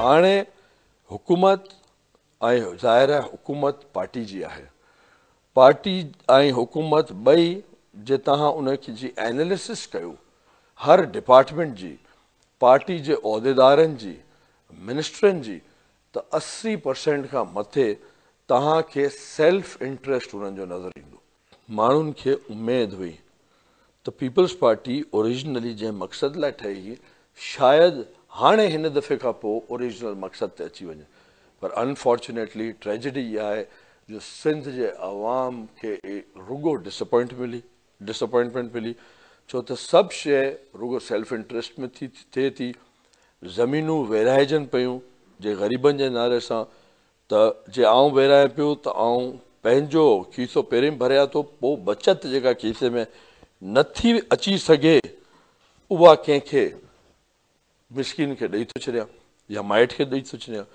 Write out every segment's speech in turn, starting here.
هاڻي حڪومت ۽ ظاهر آهي حڪومت پارٽي جي آهي. پارٽي ۽ حڪومت ٻئي جي توهان ان کي جي ايناليسس ڪيو هر ڊپارٽمينٽ جي، پارٽي جي عهديدارن جي، منسٽرن جي ته 80% کان مٿي توهان کي سيلف انٽريسٽ انهن جو نظر ايندو. ماڻهن کي اميد هئي ته پيپلز پارٽي اوريجنلي جنهن مقصد لاء ٺهي هئي شايد هاڻي هن دفعي کان پوء اوريجنل مقصد تي اچي وڃي پر انفارچونيٽلي ٽريجڊي اها آهي جو سنڌ جي عوام کي رڳو ڊسپوائنٽ ملي ڊسپوائنٽمينٽ ملي ڇو ته سڀ شيء رڳو سيلف انٽريسٽ ۾ ٿي ٿئي ٿي زمينون ورهائجن پيون جي غريبن جي نالي سان ته جي آئون ورهايان پيو ته آئون پنهنجو کيسو پهرين ڀريان ٿو پوء بچت جيڪا کيسي ۾ نه ٿي اچي سگهي اها ڪنهن کي مسڪين کي ڏئي ٿو ڇڏيان يا مائٽ کي ڏئي ٿو ڇڏيان.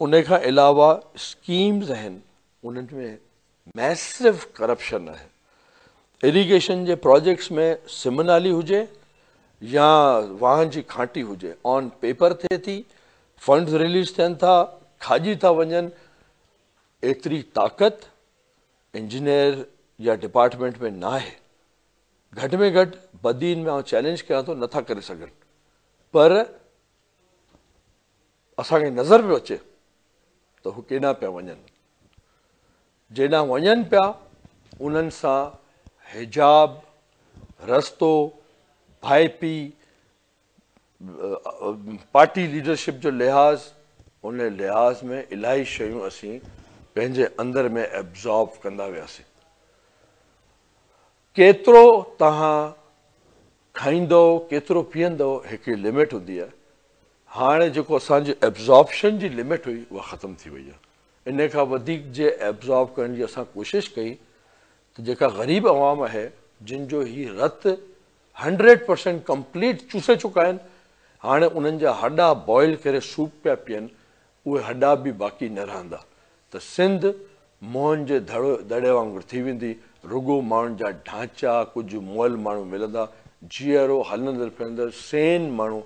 ان کان علاوه اسڪيمز آهن انهن ۾ ميسو ڪرپشن آهي. اريگيشن جي پراجيڪٽس ۾ سم نالي هجي يا واهن جي کانٽي هجي آن پيپر ٿئي ٿي، فنڊز رليز ٿين ٿا، کاڄي ٿا وڃن، ايتري طاقت انجنيئر يا ڊپارٽمينٽ ۾ ناهي. گهٽ ۾ گهٽ بدين ۾ آئون چئلينج ڪيان ٿو نٿا ڪري سگهن پر اسان کي نظر پيو اچي ته هو ڪيڏانهن پيا وڃن. جيڏانهن وڃن پيا انهن سان حجاب، رستو، ڀائپي، پارٽي ليڊرشپ جو لحاظ، ان لحاظ ۾ الاهي شيون اسين پنهنجي اندر ۾ ابزارب ڪندا وياسين. ڪيترو توهان کائيندؤ، ڪيترو پيئندؤ، هڪڙي لمٽ هوندي آهي. هاڻي جيڪو اسان جي ابزارپشن جي لمٽ هئي اها ختم ٿي وئي آهي. ان کان وڌيڪ جي ابزارب ڪرڻ جي اسان ڪوشش ڪئي ته جيڪا غريب عوام آهي جن جو هي رت 100% ڪمپليٽ چوسي چڪا آهن، هاڻي انهن جا هڏا بوائل ڪري سوپ پيا پيئن، اهي هڏا به باقي نه رهندا ته سنڌ موهن جي دڙي وانگر ٿي ويندي، رڳو ماڻهن جا ڍانچا، ڪجهه مئل ماڻهو ملندا، جيئرو هلندڙ ڦرندڙ سين ماڻهو،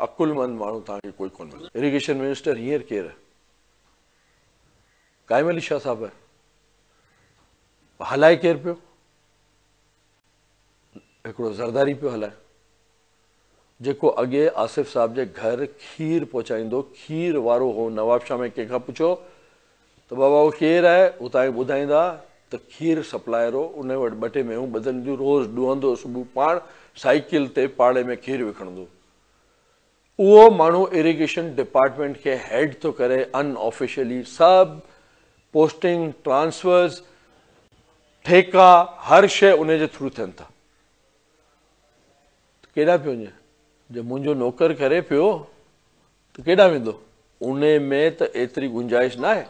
عقلمند ماڻهو توهان کي ڪوئي ڪونه ملندو. اريگيشن منسٽر هينئر ڪير آهي؟ قائم علي شاهه صاحب آهي. هلائي ڪير پيو؟ هڪڙو زرداري پيو هلائي. جيڪو اڳي آصف صاحب جي گهر کير پهچائيندو، کير وارو هو نوابشاهه ۾ ڪنهن کان پڇو ته بابا اهو ڪير آهي؟ هو توهان کي ٻڌائيندا ته کير سپلائر هو، ان وٽ ٻه ٽي مينهون ٻڌل هونديون، روز ڏهندو هو صبح پاڻ سائيڪل تي پاڙي ۾ کير وڪڻندو هو. اهو ماڻهو اريگيشن ڊپارٽمينٽ کي هيڊ ٿو ڪري ان آفيشلي سڀ پوسٽنگ، ٽرانسفرز، ٺيڪا هر شيء ان جي ٿرو ٿين ٿا. ته ڪيڏانهن پيو وڃي؟ جي منهنجو نوڪر ڪري پيو ته ڪيڏانهن ويندو؟ انهي ۾ ته ايتري گنجائش ناهي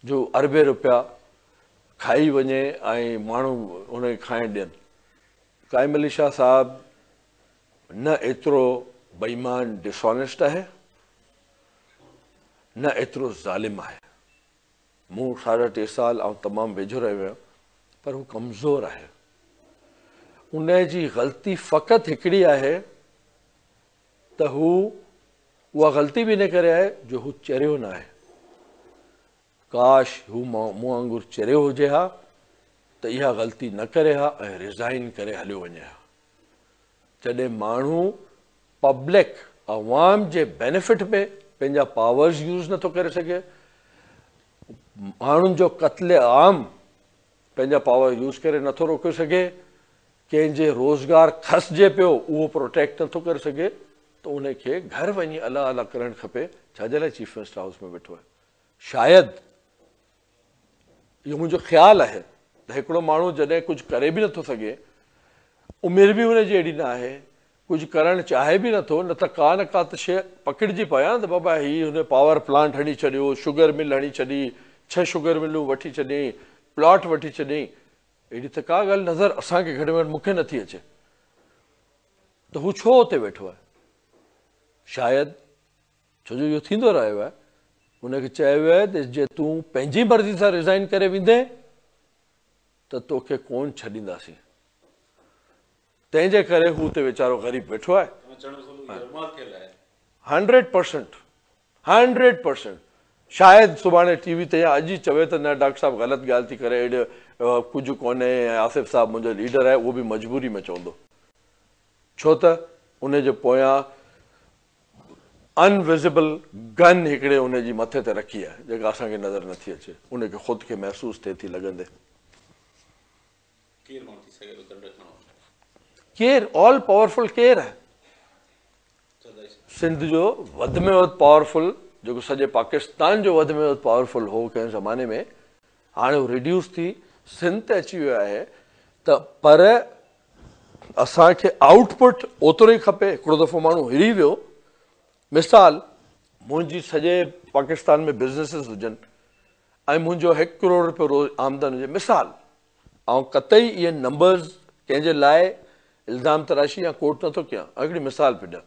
جو اربين روپيا کائي وڃي ۽ ماڻهو ان کي کائڻ ڏين. قائم علي شاهه صاحب نه ايترو بي ايمان Dishonest آهي نه ايترو ظالم آهي. مون ساڍا ٽي سال آئون تمام ويجهو رهيو آهيان پر هو ڪمزور آهي. ان جي غلطي فقط هڪڙي آهي ته هو اها غلطي به ان ڪري آهي جو هو چريو نه آهي. ڪاش هو مون وانگر چريو هجي ها ته اها غلطي نه ڪري ها ۽ ريزائن ڪري هليو وڃي ها. جڏهن ماڻهو پبلڪ، عوام، جي بينيفٽ ۾ پنهنجا پاورز يوز نٿو ڪري سگهي، ماڻهن جو قتل عام پنهنجا پاور يوز ڪري نٿو روڪي سگهي، ڪنهن جي روزگار کسجي پيو اهو پروٽيڪٽ نٿو ڪري سگهي ته ان کي گهر وڃي الله الله ڪرڻ کپي، ڇا جي لاء چيف منسٽر هائوس ۾ ويٺو آهي. شايد اهو منهنجو خيال آهي ته هڪڙو ماڻهو جڏهن ڪجهه ڪري به نٿو سگهي، عمر به هن جي اهڙي نه آهي، ڪجهه ڪرڻ چاهي به نٿو، نه ته ڪا نه ڪا ته شيء پڪڙجي پوي ها نه ته بابا هي هن پاور پلانٽ هڻي ڇڏيو، شگر مل هڻي ڇڏي، ڇهه شگر ملون وٺي ڇڏيائين، پلاٽ وٺي ڇڏيائين. اهڙي ته ڪا ڳالهه نظر اسان کي گهٽ ۾ گهٽ مون کي نٿي اچي ته هو ڇو اتي ويٺو آهي. شايد ڇو جو اهو ٿيندو رهيو آهي. هن کي چيو ويو آهي ته جي تون پنهنجي مرضي سان ريزائن ڪري ويندين ته توکي ڪونه ڇڏينداسين. تنهن جي ڪري هو اتي ويچارو غريب ويٺو آهي. 100%، 100%. شايد سڀاڻي ٽي وي تي يا اڄ ئي چوي ته نه ڊاڪٽر صاحب غلط ڳالهه ٿي ڪري، اهڙو ڪجهه ڪونهي ۽ آصف صاحب منهنجو ليڊر آهي، اهو به مجبوري ۾ چوندو، ڇو ته ان جي پويان انوزيبل گن هڪڙي ان جي مٿي تي رکي آهي، جيڪا اسان کي نظر نٿي اچي، ان کي خود کي محسوس ٿئي ٿي لڳندي. ڪير ماڻهو ٿي سگهي ٿو گن رکڻ وارو؟ ڪير آل پاورفل ڪير آهي؟ سنڌ جو وڌ ۾ وڌ پاورفل، جيڪو سڄي پاڪستان جو وڌ ۾ وڌ پاورفل هو ڪنهن زماني ۾، هاڻي هو ريڊيوس ٿي سنڌ تي اچي ويو آهي ته پر اسان کي آئوٽ پٽ اوترو ئي کپي. هڪڙو دفعو ماڻهو هري ويو، مثال منهنجي سڄي پاڪستان ۾ بزنسز هجن ۽ منهنجو هڪ ڪروڙ روپيو روز آمدن هجي، مثال، آئون قطعي اهي نمبرز ڪنهن جي لاء الزام تراشي يا ڪوٽ نٿو ڪيان، آئون هڪڙي مثال پيو ڏيان،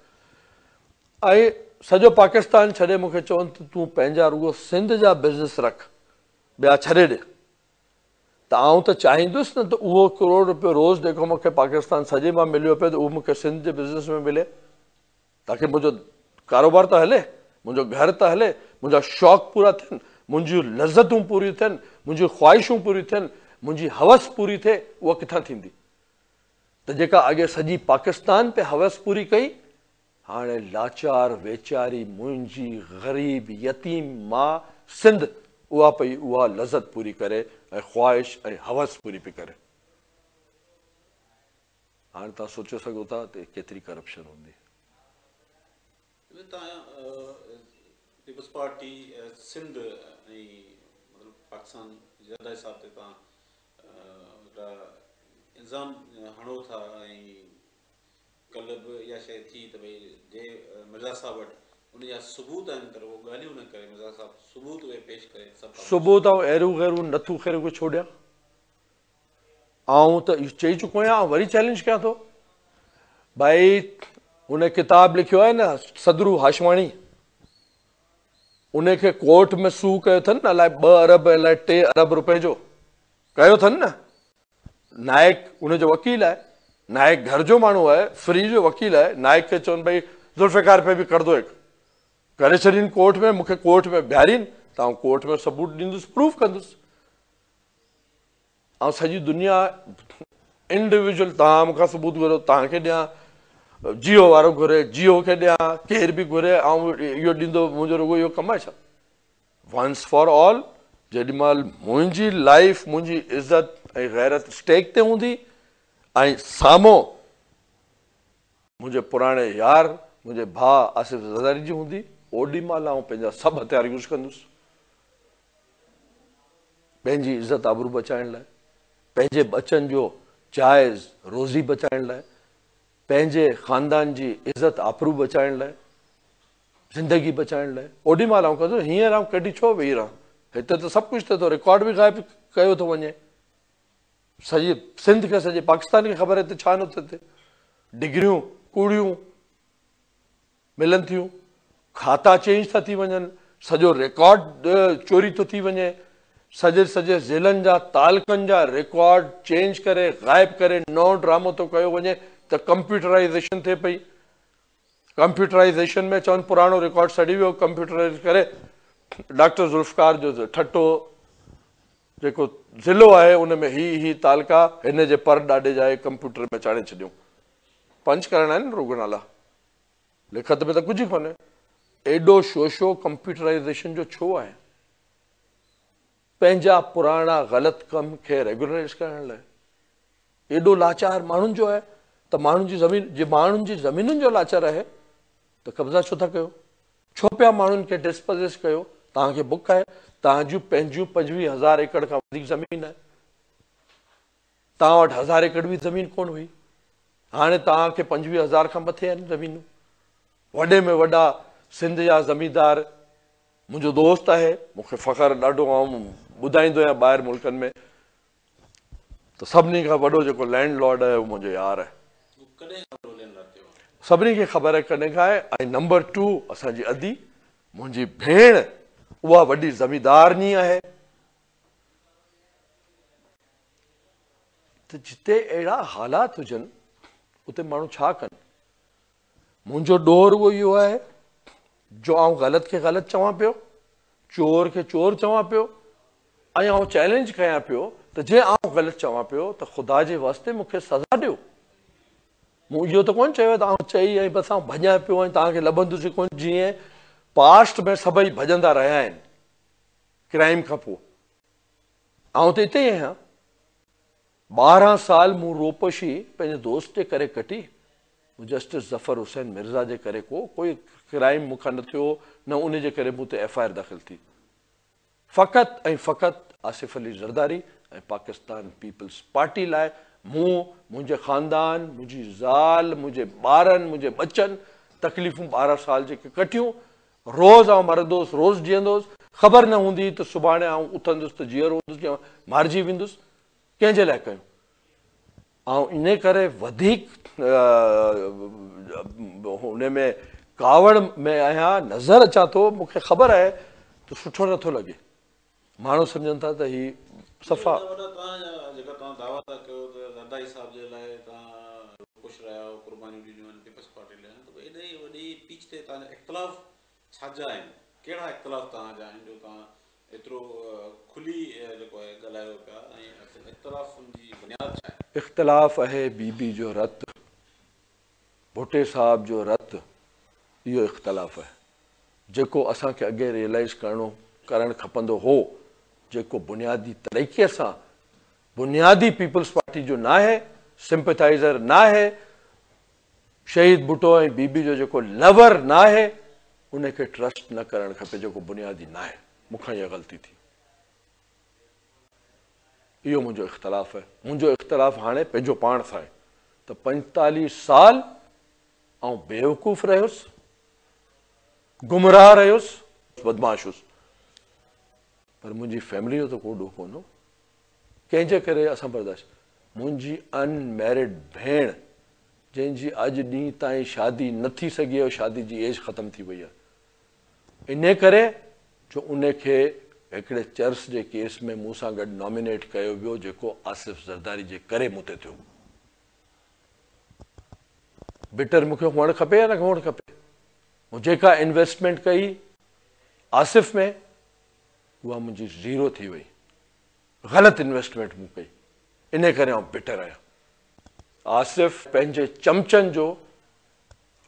۽ سڄو پاڪستان ڇڏي مون کي چون ته تون پنهنجا رڳو سنڌ جا بزنس رک، ٻيا ڇڏي ڏي، ته آئون ته چاهيندس نه ته اهو ڪروڙ روپيو روز جيڪو مون کي پاڪستان سڄي مان مليو پيو ته اهو مون کي سنڌ جي بزنس ۾ ملي، تاڪه منهنجو ڪاروبار ته هلي، منهنجو گهر ته هلي، منهنجا شوق پورا ٿين، منهنجون لذتون پوريون ٿين، منهنجون خواهشون پوريون ٿين، منهنجي هوس پوري ٿئي، اها ڪٿان ٿيندي؟ ته جيڪا اڳي سڄي پاڪستان پئي هوس پوري ڪئي، هاڻي لاچار ويچاري منهنجي غريب يتيم ماء سنڌ اها پئي اها لذت پوري ڪري ۽ خواهش ۽ هوس پوري پئي ڪري. هاڻي توهان سوچي سگهو ٿا ته ڪيتري ڪرپشن هوندي. توهان پيپلز پارٽي سنڌ ۽ مطلب پاڪستان زرداري صاحب تي توهان هڪڙا الزام هڻو ٿا ۽ ڪلهه به اها شيء ٿي ته ڀئي جي مرزا صاحب وٽ ان جا ثبوت آهن پر اهو ڳالهيون نه ڪري، مرزا صاحب ثبوت اهي پيش ڪري سڀ. ثبوت آئون ايرو غيرو نٿو خيرو کي ڇو ڏيان؟ آئون ته اهو چئي چڪو آهيان، آئون وري چئلينج ڪيان ٿو. ڀائي هن ڪتاب لکيو آهي نه صدرو هاشواڻي، ان کي ڪورٽ ۾ سو ڪيو اٿن نه، الائي 2 ارب الائي 3 ارب روپئي جو ڪيو اٿن نه. نائڪ ان جو وڪيل آهي، نائڪ گهر جو ماڻهو آهي، فري جو وڪيل آهي. نائڪ کي چون ڀئي ذوالفقار پي به ڪردو هڪ ڪري ڇڏين ڪورٽ ۾، مون کي ڪورٽ ۾ بيهارين ته آئون ڪورٽ ۾ ثبوت ڏيندس، پروف ڪندس. آئون سڄي دنيا انڊيويجول توهان مون کان ثبوت گهرو توهان کي ڏيان، جيو وارو گهري جيو کي ڏيان، ڪير به گهري آئون اهو ڏيندو، منهنجو رڳو اهو ڪم آهي ڇا؟ ونس فار آل جيڏي مهل منهنجي لائيف منهنجي عزت ۽ غيرت اسٽيڪ تي هوندي ۽ سامهون منهنجي پراڻي يار منهنجي ڀاء آصف زرداري جي هوندي، اوڏي مهل آئون پنهنجا سڀ هٿيار يوز ڪندس. پنهنجي عزت آبرو بچائڻ لاء، پنهنجي ٻچن جو جائز روزي بچائڻ لاء، پنهنجي خاندان جي عزت آبرو بچائڻ لاء، زندگي بچائڻ لاء اوڏي مهل آئون ڪندس. هينئر آئون ڪڍي ڇو ويهي رهان؟ هتي ته سڀ ڪجهه ٿئي ٿو، رڪارڊ به غائب ڪيو ٿو وڃي. سڄي سنڌ کي سڄي پاڪستان کي خبر آهي ته ڇا نٿو ٿئي. ڊگريون ڪوڙيون ملن ٿيون، کاتا چينج ٿا ٿي وڃن، سڄو رڪارڊ چوري ٿو ٿي وڃي، سڄي سڄي ضلعن جا تعلقن جا رڪارڊ چينج ڪري غائب ڪري نئون ڊرامو ٿو ڪيو وڃي ته ڪمپيوٽرائيزيشن ٿئي پئي. ڪمپيوٽرائيزيشن ۾ چون پراڻو رڪارڊ سڙي ويو، ڪمپيوٽرائيز ڪري ڊاڪٽر ذوالفقار جو ٺٽو جيڪو ضلعو آهي ان ۾ هي هي تعلقا هن جي پر ڏاڏي جا ڪمپيوٽر ۾ چاڙهي ڇڏيون. پنچ ڪرڻا آهن رڳو نالا، لکت ۾ ته ڪجهه ئي ڪونهي. ايڏو شوشو ڪمپيوٽرائيزيشن جو ڇو آهي؟ پنهنجا پراڻا غلط ڪم کي ريگولرائيز ڪرڻ لاء. ايڏو لاچار ماڻهن جو آهي ته ماڻهن جي زمين جي ماڻهن جي زمينن جو لاچار آهي ته قبضا ڇو ٿا ڪيو؟ ڇو پيا ماڻهن کي ڊسپزيس ڪيو؟ توهان کي بک آهي، توهان جون پنهنجون 25,000 ايڪڙ کان وڌيڪ زمين آهي، توهان وٽ 1000 ايڪڙ به زمين ڪونه هئي، هاڻي توهان کي 25,000 کان مٿي آهن زمينون. وڏي ۾ وڏا سنڌ جا زميندار منهنجو دوست آهي، مون کي فخر ڏاڍو آئون ٻڌائيندو آهيان ٻاهر ملڪن ۾ ته سڀني کان وڏو جيڪو لينڊ لارڊ آهي اهو منهنجو يار آهي. سڀني کي خبر آهي ڪڏهن کان آهي ۽ نمبر ٽو اسان جي ادي منهنجي ڀيڻ اها وڏي زميندارني آهي. ته جتي اهڙا حالات هجن اتي ماڻهو ڇا ڪن؟ منهنجو ڏوهه رڳو اهو آهي جو آئون غلط کي غلط چوان پيو، چور کي چور چوان پيو ۽ آئون چئلينج ڪيان پيو ته جي آئون غلط چوان پيو ته خدا جي واسطي مون کي سزا ڏيو. مون اهو ته ڪونه چيو ته آئون چئي ۽ بس آئون ڀڄان پيو ۽ توهان کي لڀندس ئي ڪونه جيئن پاسٽ ۾ سڀئي ڀڄندا رهيا آهن ڪرائيم کان پوء. آئون ته اتي ئي آهيان. 12 سال مون روپوشي پنهنجي دوست جي ڪري ڪٽي، مون جسٽس ظفر حسين مرزا جي ڪري ڪو ڪوئي ڪرائيم مون کان نه ٿيو هو نه ان جي ڪري مون تي ايف I R داخل ٿي. فقط ۽ فقط آصف علي زرداري ۽ پاڪستان پيپلز پارٽي لاء مون، منهنجي خاندان، منهنجي زال، منهنجي ٻارن، منهنجي ٻچن تڪليفون 12 سال جيڪي ڪٽيون، روز آئون مرندو هوس، روز جيئندو هوس، خبر نه هوندي هئي ته سڀاڻي آئون اٿندس ته جيئرو هوندس يا مارجي ويندس، ڪنهن جي لاء ڪيون؟ آئون انهي ڪري وڌيڪ ان ۾ ڪاوڙ ۾ آهيان، نظر اچان ٿو، مون کي خبر آهي ته سٺو نٿو لڳي، ماڻهو سمجهن ٿا ته هي صفا. ايڏا وڏا توهان جا جيڪا توهان دعويٰ ٿا ڪيو ته زرداري صاحب جي لاء توهان خوش رهيا آهيو، قربانيون ڏنيون آهن پيپلز پارٽي لاء ته پوء ايڏي وڏي پيچ تي توهان جا اختلاف ڇا جا آهن؟ ڪهڙا اختلاف توهان جا آهن جو توهان ايترو کلي جيڪو آهي ڳالهايو پيا ۽ اصل اختلافن جي بنياد ڇا آهي؟ اختلاف آهي بي بي جو رت، ڀٽي صاحب جو رت، اهو اختلاف آهي جيڪو اسان کي اڳي ريئلائيز ڪرڻو ڪرڻ کپندو هو جيڪو بنيادي طريقي سان بنيادي پيپلز پارٽي جو ناهي، سمپٿائيزر ناهي، شهيد ڀٽو ۽ بي بي جو جيڪو لور ناهي ان کي ٽرسٽ نه ڪرڻ کپي جيڪو بنيادي ناهي مون کان اها غلطي ٿي اهو منهنجو اختلاف آهي منهنجو اختلاف هاڻي پنهنجو پاڻ سان آهي ته 45 سال آئون بيوقوف رهيس گمراهه رهيس بدمعاش هيس پر منهنجي فيملي جو ته ڪو ڏوهه ڪونه هو ڪنهن جي ڪري اسان برداشت منهنجي ان ميرڊ ڀيڻ جنهن جي اڄ ڏينهن تائين شادي نه ٿي سگهي آهي شادي جي ايج ختم ٿي وئي آهي انهي ڪري جو ان کي هڪڙي چرس جي ڪيس ۾ مون سان گڏ نامينيٽ ڪيو ويو جيڪو آصف زرداري جي ڪري مون تي ٿيو. بٽر مون کي هئڻ کپي يا نه هئڻ کپي؟ مون جيڪا انويسٽمينٽ ڪئي آصف ۾ اها منهنجي زيرو ٿي وئي. غلط انويسٽمينٽ مون ڪئي انهي ڪري آئون بٽر آهيان. آصف پنهنجي چمچن جو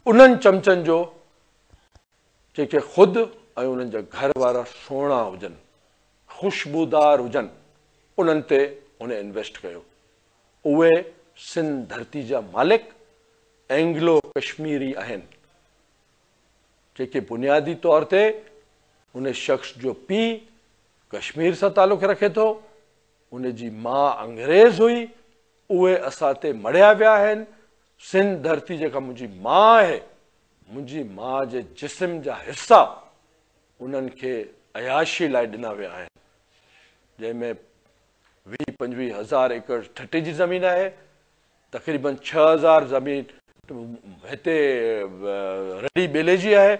انهن چمچن جو جيڪي خود ۽ انهن جا گهر وارا سهڻا هجن، خوشبودار هجن انهن تي هن انويسٽ ڪيو. اهي سنڌ ڌرتي جا مالڪ اينگلو ڪشميري آهن جيڪي بنيادي طور تي ان شخص جو پيء ڪشمير سان تعلق رکي ٿو، ان جي ماء انگريز هئي، اهي اسان تي مڙهيا ويا آهن، سنڌ ڌرتي جيڪا منهنجي ماء آهي، منهنجي ماء جي جسم جا حصا انهن کي عياشي لاء ڏنا ويا آهن، جنهن ۾ 20 25 هزار ايڪڙ ٺٽي جي زمين آهي، تقريبن 6000 زمين هتي رڙي ٻيلي جي آهي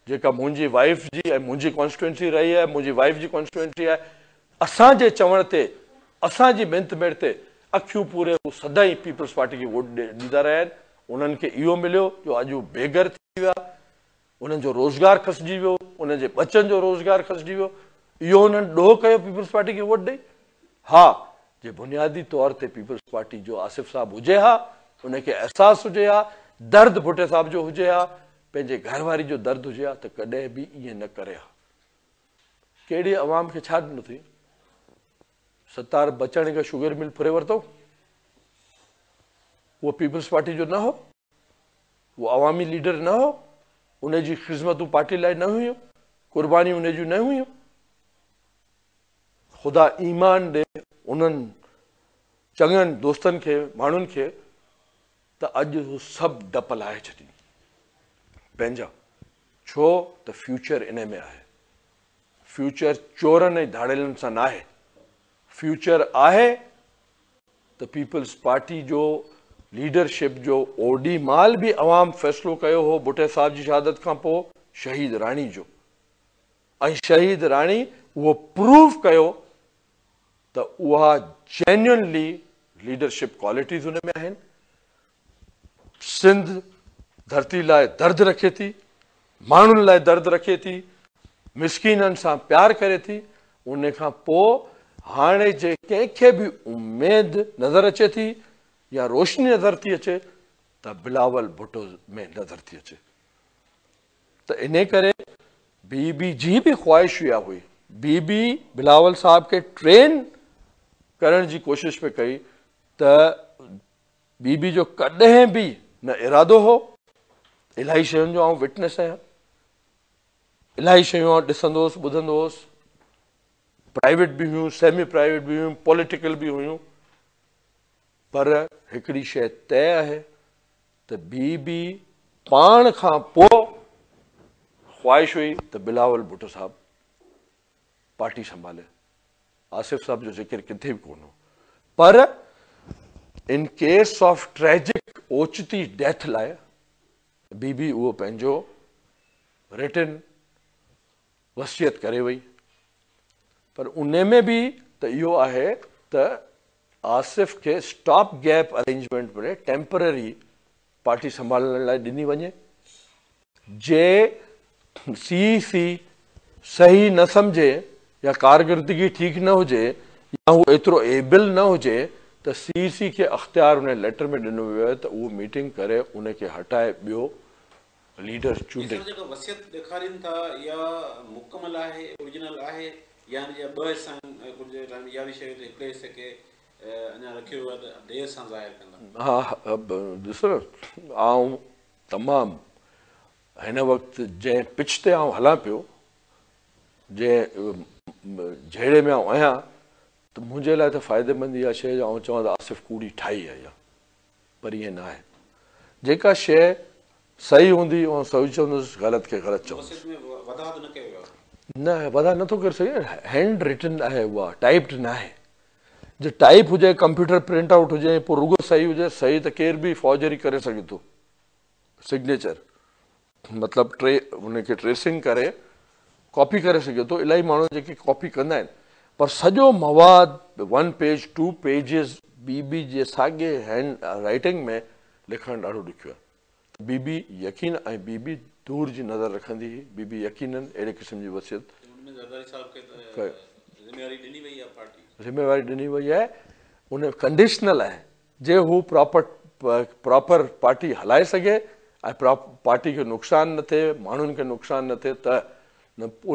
جيڪا منهنجي وائيف جي ۽ منهنجي ڪانسٽيٽوئنسي رهي آهي منهنجي وائيف جي ڪانسٽيٽوئنسي آهي اسان جي چوڻ تي اسان جي منت ميڙ تي اکيون پوري هو سدائين پيپلز پارٽي کي ووٽ ڏيندا رهيا آهن انهن کي اهو مليو جو اڄ هو بي گهر ٿي ويا انهن جو روزگار کسجي ويو، انهن جي ٻچن جو روزگار کسجي ويو، اهو انهن ڏوهه ڪيو پيپلز پارٽي کي ووٽ ڏئي؟ ها، جي بنيادي طور تي پيپلز پارٽي جو آصف صاحب هجي ها، ان کي احساس هجي ها، درد ڀٽي صاحب جو هجي ها، پنهنجي گهر واري جو درد هجي ها ته ڪڏهن به ائين نه ڪري ها. ڪهڙي عوام کي ڇا ڏنو اٿئي؟ ستار بچاڻي کان شگر مل ڦري ورتو؟ اهو پيپلز پارٽي جو نه هو؟ هو عوامي ليڊر نه هو، ان جي خذمتون پارٽي لاء نه هيون، قربانيون ان جون نه هيون. خدا ايمان ڏي انهن چڱن دوستن کي، ماڻهن کي ته اڄ هو سڀ ڊپ لاهي ڇڏين پنهنجا، ڇو ته فيوچر انهي ۾ آهي. فيوچر چورن ۽ ڌاڙيلن سان ناهي، فيوچر آهي ته پيپلز پارٽي جو ليڊرشپ جو اوڏي مهل به عوام فيصلو ڪيو هو ڀٽي صاحب جي شهادت کان پوء شهيد راڻي جو ۽ شهيد راڻي اهو پروف ڪيو ته اها جينيونلي ليڊرشپ ڪوالٽيز ان ۾ آهن سنڌ ڌرتي لاء درد رکي ٿي ماڻهن لاء درد رکي ٿي، مسڪينن سان پيار ڪري ٿي، ان کان پوء هاڻي جي ڪنهن کي به اميد نظر اچي ٿي يا روشني نظر ٿي اچي ته بلاول ڀٽو ۾ نظر ٿي اچي ته انهي ڪري بي بي جي به خواهش اها هئي، بي بي بلاول صاحب کي ٽرين ڪرڻ جي ڪوشش پئي ڪئي ته بي بي جو ڪڏهن به نه ارادو هو، الاهي شين جو آئون وٽنس آهيان، الاهي شيون آئون ڏسندو هوس ٻڌندو هوس، پرائيويٽ به هيون، سيمي پرائيويٽ به هيون، پوليٽيڪل به هيون، پر هڪڙي شيء طئي آهي ته بي بي پاڻ کان پوء خواهش هئي ته بلاول ڀٽو صاحب پارٽي سنڀالي، آصف صاحب جو ذڪر ڪٿي به ڪونه هو، پر ان ڪيس آف ٽريجڪ اوچتي ڊيٿ لاء بي بي اهو پنهنجو رٽن وصيت ڪري وئي، پر ان ۾ به ته اهو آهي ته آصف کي stop gap arrangement ۾ temporary party سنڀالڻ لاء ڏني وڃي، جي سي اي سي صحيح نه سمجهي يا ڪارڪردگي ٺيڪ نه هجي يا هو ايترو ايبل نه هجي ته سي اي سي کي اختيار ان ليٽر ۾ ڏنو ويو آهي ته اهو ميٽنگ ڪري ان کي هٽائي ٻيو ليڊر چونڊي. هي سر جيڪا وصيت ڏيکارين ٿا اها مڪمل آهي اوريجنل آهي يا ان جا ٻه حصا آهن ۽ ڪجهه ٽائيم اها به شيء ته هڪڙي حصي کي اڃا رکيو ويو آهي ته دير سان ظاهر ڪندا. ها ڏسو نه آئون تمام هن وقت جنهن پچ تي آئون هلان پيو جنهن جهيڙي ۾ آئون آهيان ته منهنجي لاء ته فائديمند اها شيء جو آئون چوان ته آصف ڪوڙي ٺاهي آهي اها پر ائين نه آهي جيڪا شيء صحيح هوندي آئون صحيح چوندس غلط کي غلط چوندس. وصيت ۾ وڌاء ته نه ڪيو ويو آهي. نه وڌاء نه ٿو ڪري سگهي هينڊ رٽن آهي اها ٽائيپڊ نه آهي جي ٽائيپ هجي ڪمپيوٽر پرنٽ آئوٽ هجي پوء رڳو صحيح هجي صحيح ته ڪير به فورجري ڪري سگهي ٿو سگنيچر مطلب ٽري ان کي ٽريسنگ ڪري ڪاپي ڪري سگهي ٿو الاهي ماڻهو جيڪي ڪاپي ڪندا آهن پر سڄو مواد one page two pages B B جي ساڳي هينڊ رائٽنگ ۾ لکڻ ڏاڍو ڏکيو آهي ته بي بي يقين ۽ بي بي دور جي نظر رکندي هئي بي بي يقينن اهڙي قسم جي وصيت ان ۾ زرداري صاحب کي ته ذميواري ڏني وئي آهي پارٽي ذميواري ڏني وئي آهي ان ڪنڊيشنل آهي جي هو پراپر پراپر پارٽي هلائي سگهي ۽ پارٽي کي نقصان نه ٿئي ماڻهن کي نقصان نه ٿئي ته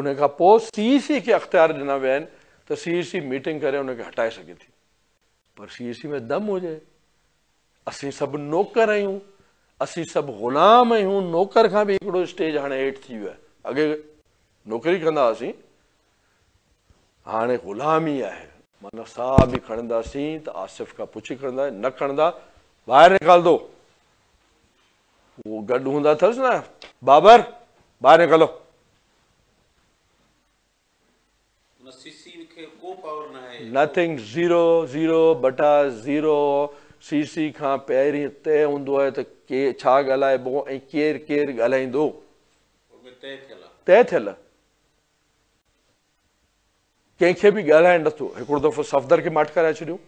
ان کان پوء سي اي سي کي اختيار ڏنا ويا آهن ته سي اي سي ميٽنگ ڪري ان کي هٽائي سگهي ٿي پر سي اي سي ۾ دم هجي اسين سڀ نوڪر آهيون اسين سڀ غلام آهيون نوڪر کان به هڪڙو اسٽيج هاڻي هيٺ ٿي ويو آهي اڳي نوڪري ڪندا هئاسين هاڻي غلامي آهي معنيٰ ساهه به کڻنداسين ته آصف کان پڇي کڻندا نه کڻندا باهر نڪال دو اهو گڏ هوندا اٿس نه بابر باهر نڪالو نٿنگ زيرو زيرو بٽا زيرو سي سي کان پهرين طئي هوندو آهي ته ڪي ڇا ڳالهائبو ۽ ڪير ڪير ڳالهائيندو طئي ٿيل آهي ڪنهن کي به ڳالهائڻ نٿو. هڪڙو دفعو صفدر کي ماٺ ڪرائي ڇڏيو.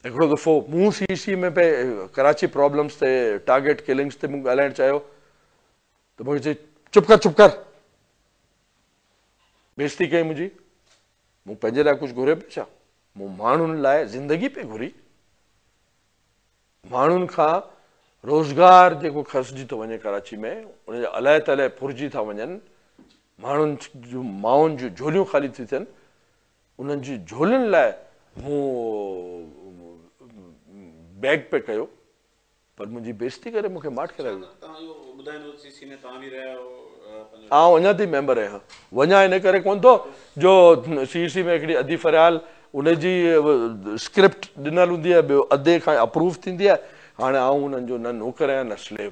هڪڙو دفعو مون سي سي ۾ پئي ڪراچي پرابلمز تي ٽارگيٽ ڪلنگز تي مون ڳالهائڻ چاهيو ته مون کي چئي چپ ڪر چپ ڪر بيعزتي ڪئي منهنجي. مون پنهنجي لاء ڪجهه گهريو پئي ڇا؟ مون ماڻهن لاء زندگي پئي گهري. ماڻهن کان روزگار جيڪو کسجي ٿو وڃي ڪراچي ۾ ان جا الائي تلائي ڦرجي ٿا وڃن، ماڻهن جون مائن جون جهوليون خالي ٿيون ٿين، انهن جي جهولين لاء مون بيگ پئي ڪيو پر منهنجي بيعزتي ڪري مون کي ماٺ ڪرايو ويو. توهان اهو ٻڌائيندو سي سي ۾ توهان به رهيا آهيو پنهنجو. آئون اڃا تائين ميمبر آهيان. وڃان ان ڪري ڪونه ٿو جو سي سي ۾ هڪڙي ادي فريال ان جي اسڪرپٽ ڏنل هوندي آهي ٻيو ادي کان اپروو ٿيندي آهي هاڻي آئون انهن جو نه نوڪر آهيان نه سليو.